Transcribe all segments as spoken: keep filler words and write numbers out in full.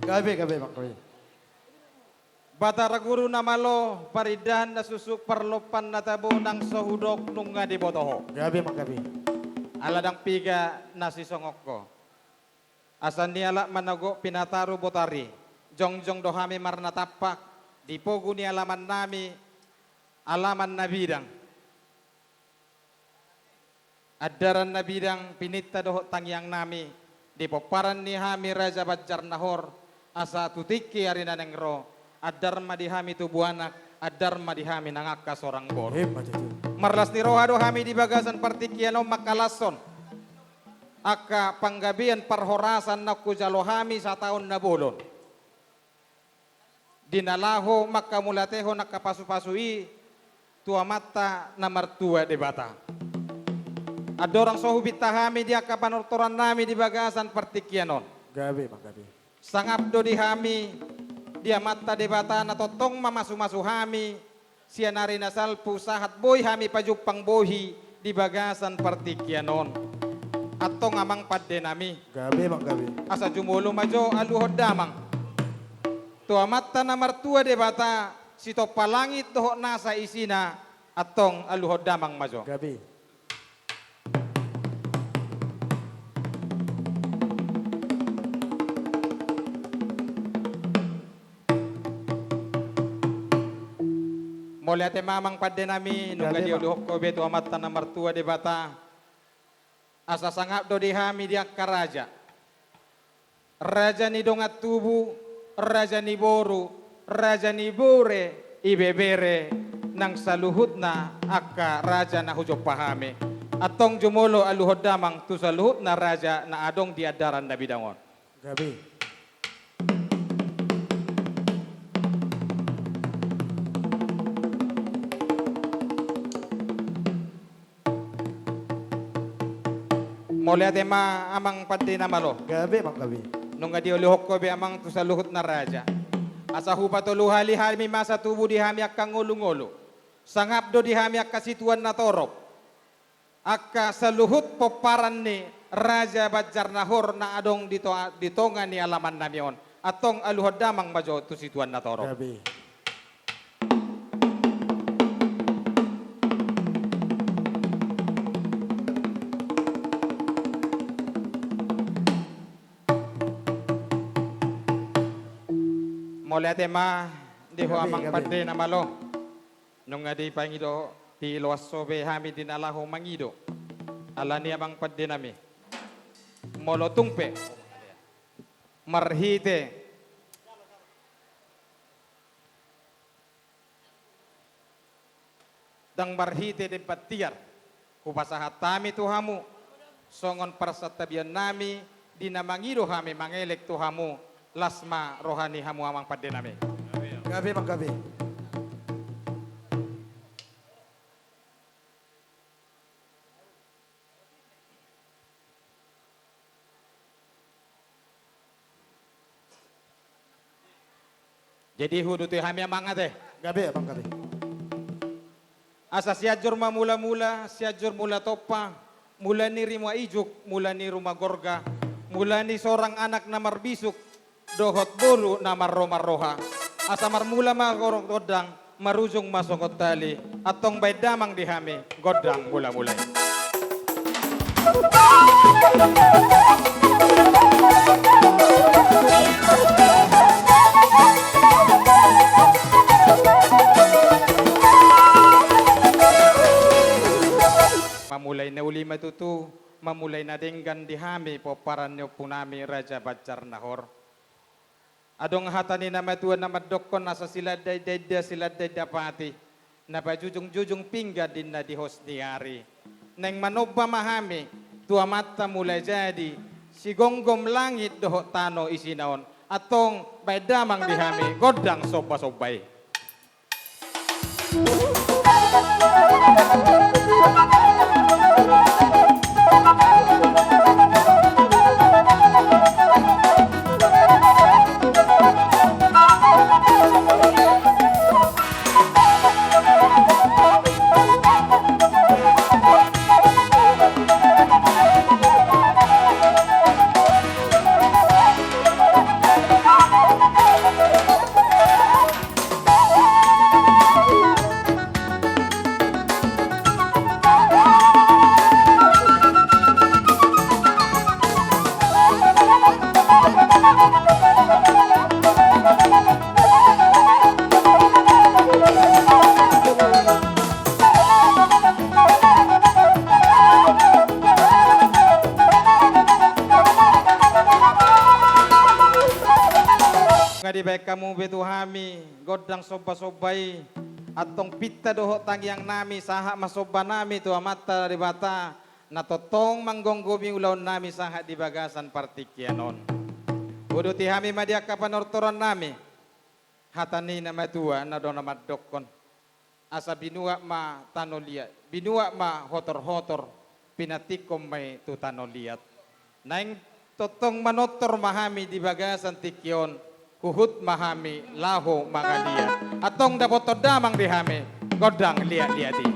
Gabe, gabe, Amang, gabe. Batara Guru na malo, parindahan na suksuk, parlompan na tabo, nang so hudok nunga diboto ho. Gabe, Amang, gabe. Ala ndang piga na sisongon ho. Asa nialap ma na gok pinataru botari, jongjong do hami marnatampak di pogu ni alamannami, alaman na bidang. Andaran na bidang pininta dohot tangiangnami, di pomparan ni hami Raja Banjar Nahor, asa tu tingki ari na naeng ro, andar ma di hami tubu anak, andar ma di hami nang angka sorang boru. Emma tutu. Marlas ni roha do hami di bagasan partingkian on mangkalashon angka panggabean parhorasan na hujalo hami sataon na bolon. Di na laho manghamauliatehon angka pasupasu i tu Amanta na martua Debata. Andorang so hupinta hami di angka panortorannami di bagasan partingkian on. Gabe, Amang, gabe. Sangap do di hami di Amanta Debata na tongtong mamasumasu hami, sian ari na salpu sahat boi hami pajumpang bohi di bagasan partingkian on. Antong Amang pandenami. Gabe, Amang, gabe. Asa jumolo ma jo aluhon damang tu Amanta na martua Debata, sitompa langit dohot nasa isina, antong aluhon damang ma jo. Gabe. Mauliate ma Amang pandenami, nunga dialuhon ho be tu Amanta na martua Debata. Asa sangap do di hami di angka raja. Raja ni dongan tubu, raja ni boru, raja ni bere, ibebere, nang saluhutna angka raja na hujumpa hami. Antong jumolo aluhon damang tu saluhutna raja na adong di andaran na bidang on. Gabe. Mauliate ma Amang pande na malo. Gabe, Amang, gabe. Nunga dialuhon ho be Amang tu saluhutna raja. Asa hupatolu hali hami ma asa tubu di hami angka ngolungolu. Sangap do di hami angka situan na torop. Angka saluhut pomparan ni Raja Banjar Nahor na adong di to-, di tonga ni alamannami on. Antong aluhon damang ma jo tu situan na torop. Gabe. Mauliate ma di ho Amang pande na malo. Nunga dipangido, diloas ho be hami di na laho mangido. Alani Amang pande nami, molo tung pe marhite, ndang marhite demban tiar, hupasahat hami tu hamu songon parsantabiannami di na mangido hami mangelek tu hamu. Las ma roha ni hamu Amang pande nami. Gabe, Amang, gabe. Jadi huduti hami Amang ate. Gabe, Amang, gabe. Asa Sianjur ma mula-mula, Sianjur mula tompa, mula ni ruma ijuk, mula ni ruma gorga, mula ni sorang anak na marbisuk, dohot boru na marro-marroha. Asa marmula ma songon gondang, marujung ma songon tali, antong baen damang di hami gondang mula-mula i. Mamulai na uli ma tutu, mamulai na denggan di hami pomparan ni ompunami Raja Banjar Nahor. Adong hata ni na matua na mandokkon asa silandaindainda silandaindapati, na pajujungjujung pinggan ninna di hos ni ari. Naeng manomba ma hami tu Amanta Mulajadi, sigomgom langit dohot tano isina on. Antong baen damang di hami gondang sombasomba i. Dibaen hamu be tu hami gondang somba-somba i, antong pinta dohot tangiang nami sahat ma somba nami tu Amanta Debata na tongtong manggomgomi ulaon nami sahat di bagasan partingkian on. Uduti hami ma di angka panortoran nami hata ni na matua na do na mandokkon: Asa binuat ma tano liat, binuat ma hotor-hotor, pinantikhon ma i tu tano liat. Naeng tongtong manortor ma hami di bagasan tingki on, huhut ma hami laho mangaliat. Antong dapothon damang di hami gondang liat-liat i.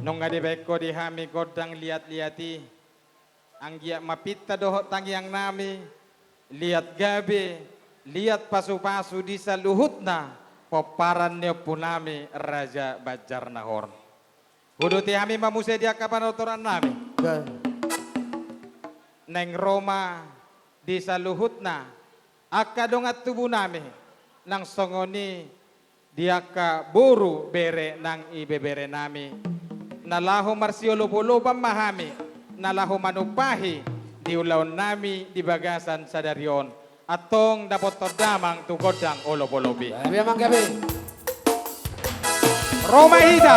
Nunga dibaen ho di hami gondang liat-liat i, anggiat ma pinta dohot tangiang nami liat gabe, liat pasu-pasu di saluhutna pomparan ni ompu nami Raja Banjar Nahor. Uduti hami ma muse di angka panortoran nami. Naeng ro ma di saluhutna angka dongan tubu nami, nang songon i di angka boru bere nang ibebere nami, na laho marsiolop-olopan ma hami na laho manumpahi di ulaon nami di bagasan sadari on. Antong dapothon damang tu gondang olop-olop i. Gabe amang, gabe. Ro ma hita.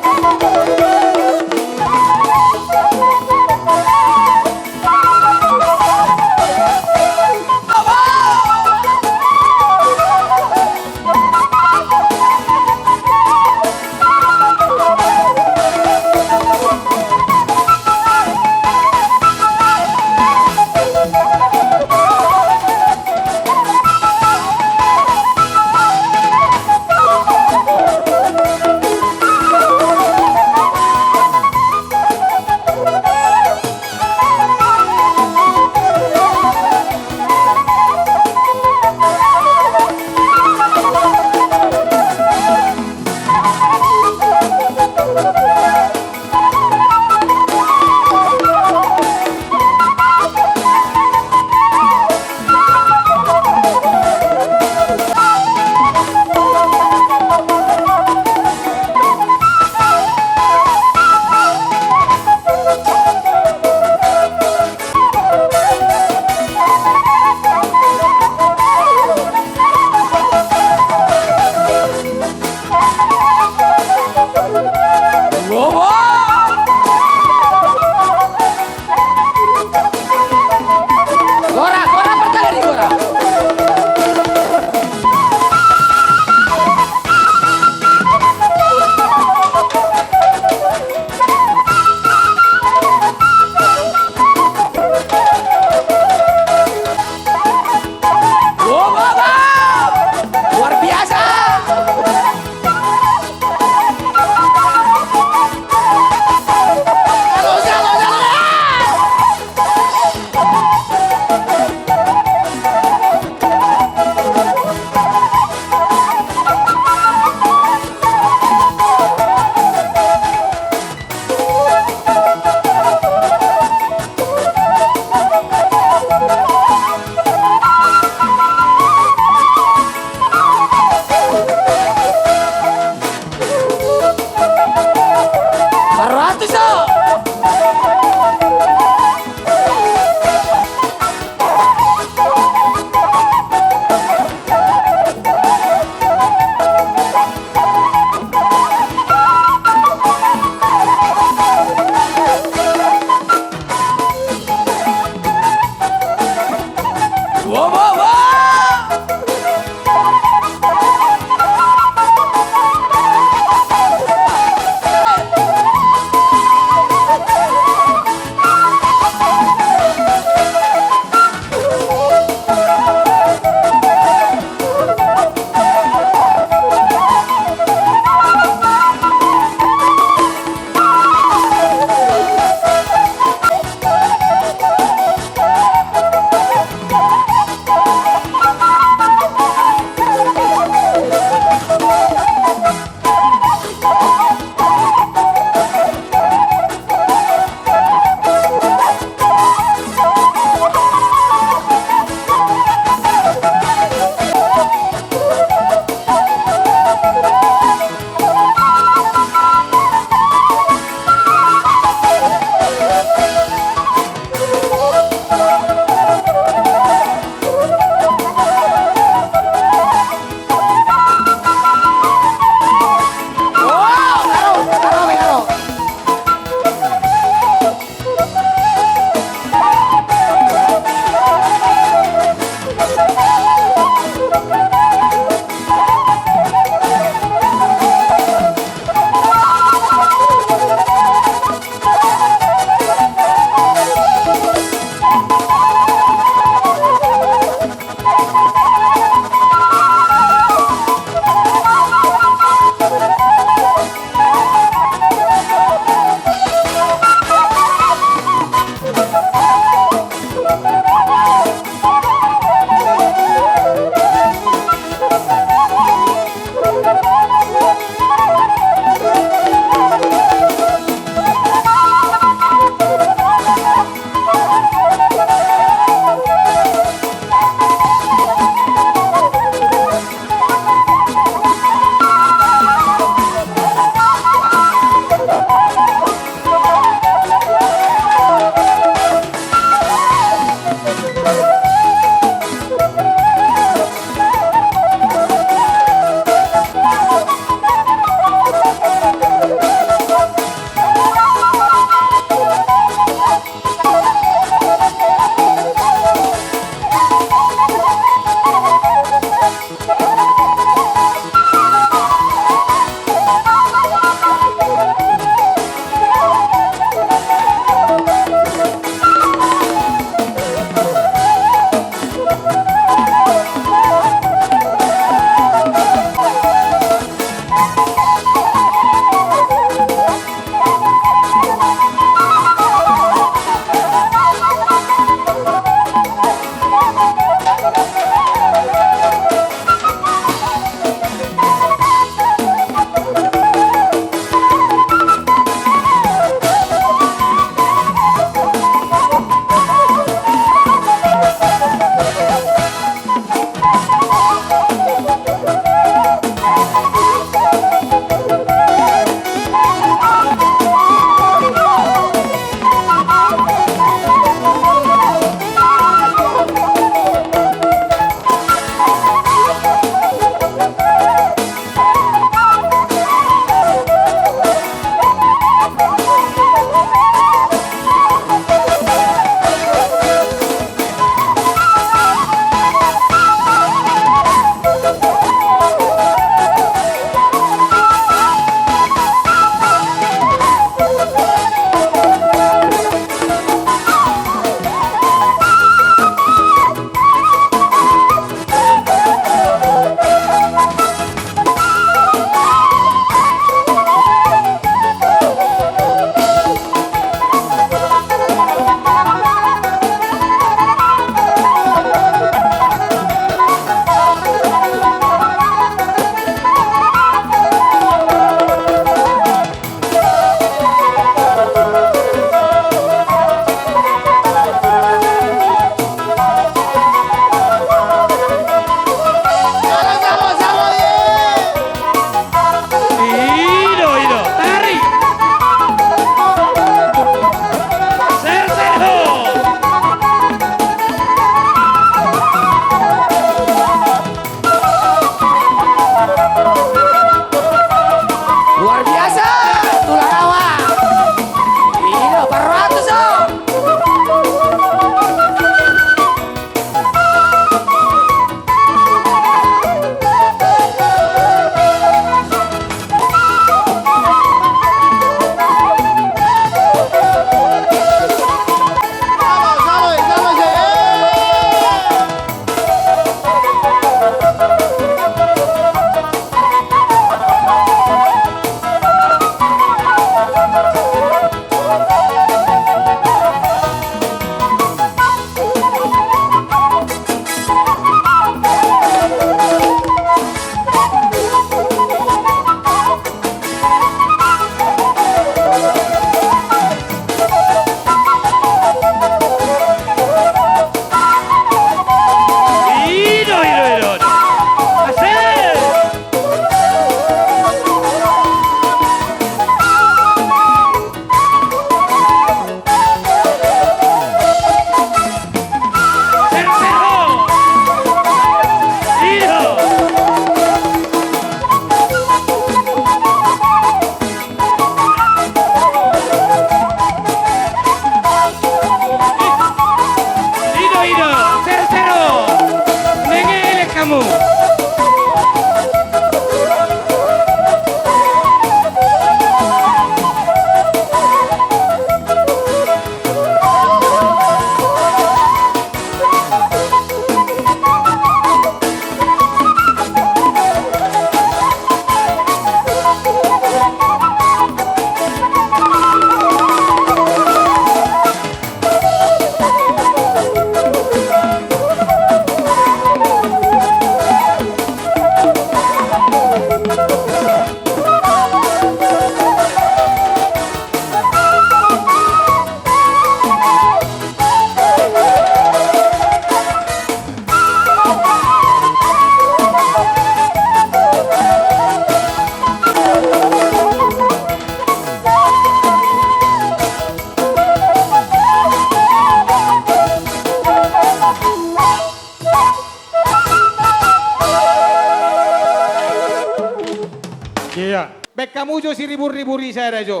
Hamu jo siribur-ribur i sada jo.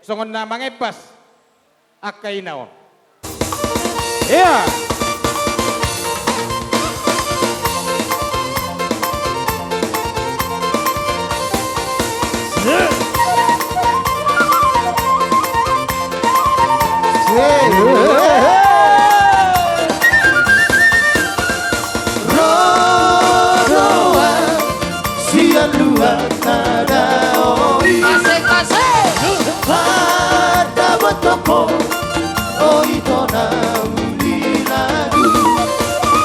Songon na mangempas angka ina on. Ia. Ro do au sian luat na daoh i. Asik, asik. Handapothon ho, o ito na uli lagu.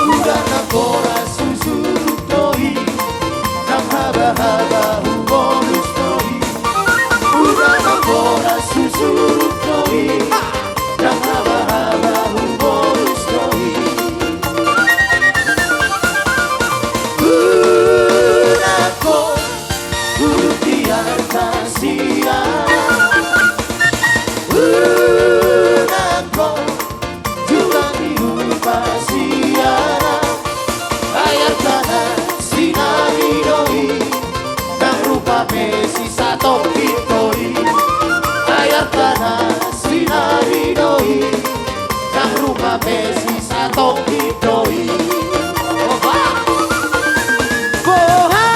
Udan na horas husurut do i, nang habahaba hubolus do i. Udan na horas husurut do i, nang habahaba hubolus do i. Unang ho, huhut di arta siara. Unang ho, jugang di hupa siara. Ai arta na sinari do i, nang rupa pe sisatongkin do i. Ai arta na sinari do i, nang rupa pe sisatongkin do i. Opa! Boha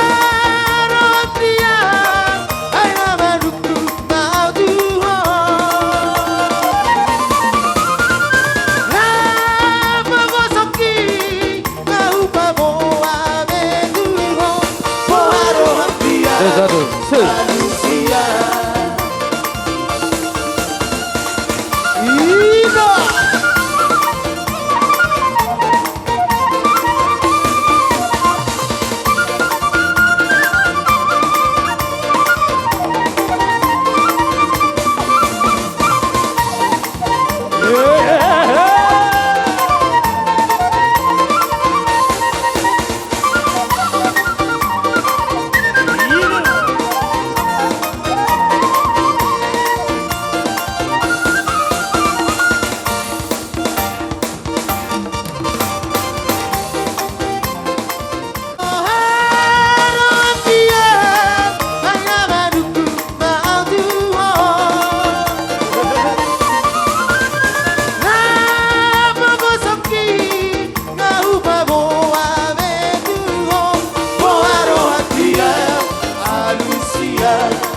roham dia, ai na manuknuk ma au tu ho. Lapo gosokki, nga hupaboa be tu ho. Boha roham dia, eh, satu, set. Manusia. Ida. Nga hupaboa be tu ho. Boha roham dia, alus ia.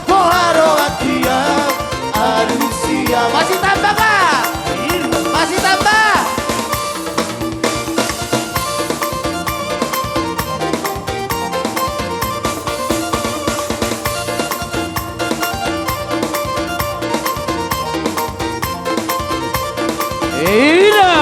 Boha roham dia, alus ia. Masih tambah, Pak. Masih tambah. Ida.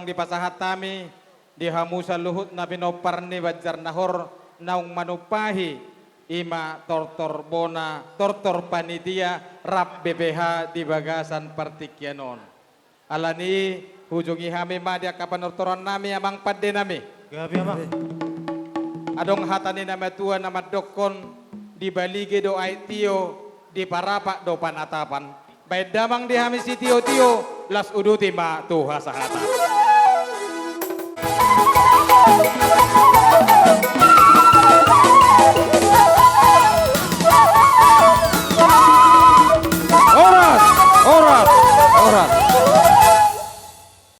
Dipasahat hami di hamu saluhut na pinompar ni Banjar Nahor naung manumpahi, i ma tortor bona, tortor panitia rap B P H di bagasan partingkian on. Alani i hujungi hami ma di angka panortoran nami, amang pande nami. Gabe, amang. Adong hata ni na matua na mandokkon, dibalige do aek tio, diparapak do panatapan. Baen damang di hami sitio-tio, laos uduti ma tu hasahatan.